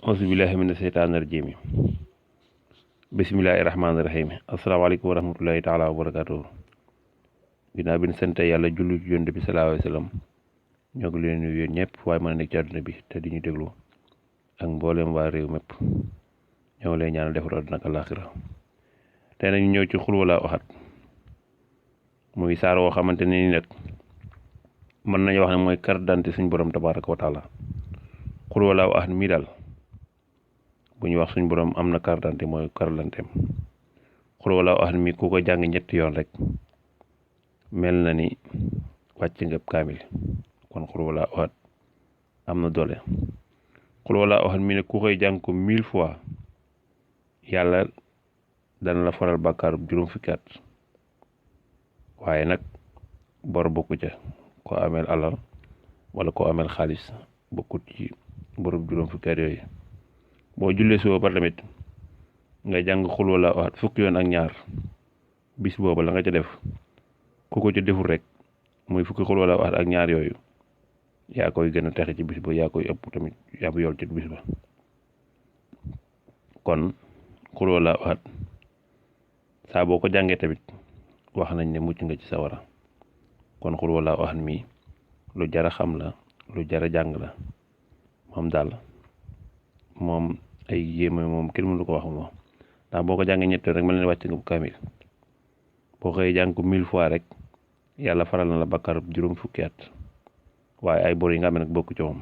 auzubillahi mina seytaani rajiim bismillahi rahmaani rahiim asalaamaaleykum wa rahmatullahi taala wa barakaatuhu ginnaaw bi ñu sant yàlla julli ci yonent bi sallallahu alayhi wa sallam ñoo ngi leen nuyu yéen ñëpp waaye mën a nekk ci àdduna bi te di ñu déglu ak mboolem waa réew mépp ñoo ngi leen ñaanal defar àdduna ak àllaaxira tey nag ñu ñëw ci xul wallaahu ahad muy saar woo xamante ne ni nag mën nañu wax ne mooy carte d'identité suñu borom tabaaraka wa taala xul wallaahu ahad mii daal bu ñu wax suñu borom am na carte d'identité mooy carte d'identité xul wallaahu ahad mi ku ko jàng ñetti yoon rek mel na ni wàcc nga kaamil kon xul wallaahu ahad am na doole. xul wallaahu ahad mi ne ku koy jàng ko 1000 fois yàlla dana la faral bàkkaar juróom fukki at waaye nag bor bokku ca ko ameel alal wala ko ameel xaalis bokkut ci borom juróom fukki at yooyu. boo jullee suba ba tamit nga jàng xul wallaahu ahad fukki yoon ak ñaar bis boobu la nga ca def ku ko ca deful rek muy fukki xul wallaahu ahad ak ñaar yooyu yaa koy gën a texe ci bis ba yaa koy ëpp tamit yaa bu yool ci bis ba. kon xul wallaahu ahad saa boo ko jàngee tamit wax nañ ne mucc nga ci sawara. kon xul wallaahu ahad mi lu jara xam la lu jara jàng la moom daal moom ay yéeme moom kenn mënu ko wax moom ndax boo ko jàngee ñett rek mel ne wàcc nga bu kaamil boo koy jàng ko 1000 fois rek yàlla faral na la bakkar juróom fukki at waaye ay bor yi nga xam ne nag bokku ci moom